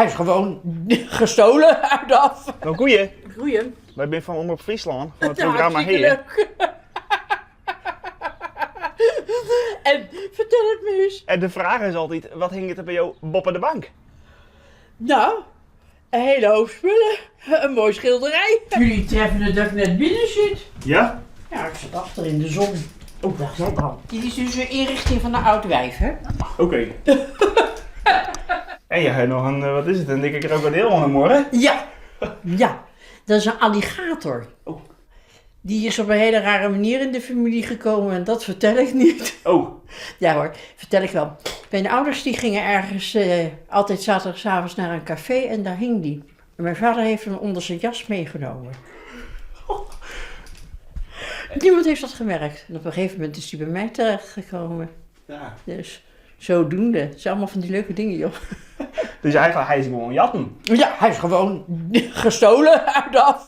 hij is gewoon gestolen uit de af. No goeie. Goeie. Wy binne fan Omrop Fryslân, fan it Ja, programma hartstikke Hea. leuk. En fertel it my ris. En de fraach is altyd, wat hinget der by jo boppe de bank? No, in hiele hoop spullen. In moai schilderij. Jullie treffen it dat ik net binnen sit. Ja? Ja, ik sit achter yn de zon. Oh, daar is dan. Dit is dus de ynrjochting fan de Oud Wijf, hè? Oké. En je hebt noch in, wat is it, in dikke krokodil oan de muorre? Ja, ja. Dat is in alligator. Oh. Die is op een hele rare manier in de familie gekomen en dat vertel ik niet. Oh. Ja hoor, vertel ik wel. Mijn ouders die gingen ergens eh, altijd zaterdagavond naar een café en daar hing die. En mijn vader heeft hem onder zijn jas meegenomen. Niemand heeft dat gemerkt. En op een gegeven moment is hij bij mij terechtgekomen. Ja. Dus zodoende. Het zijn allemaal van die leuke dingen, joh. Dus eigenlijk, hy is gewoan jatten. Ja, hij is gewoon gestolen uit de af.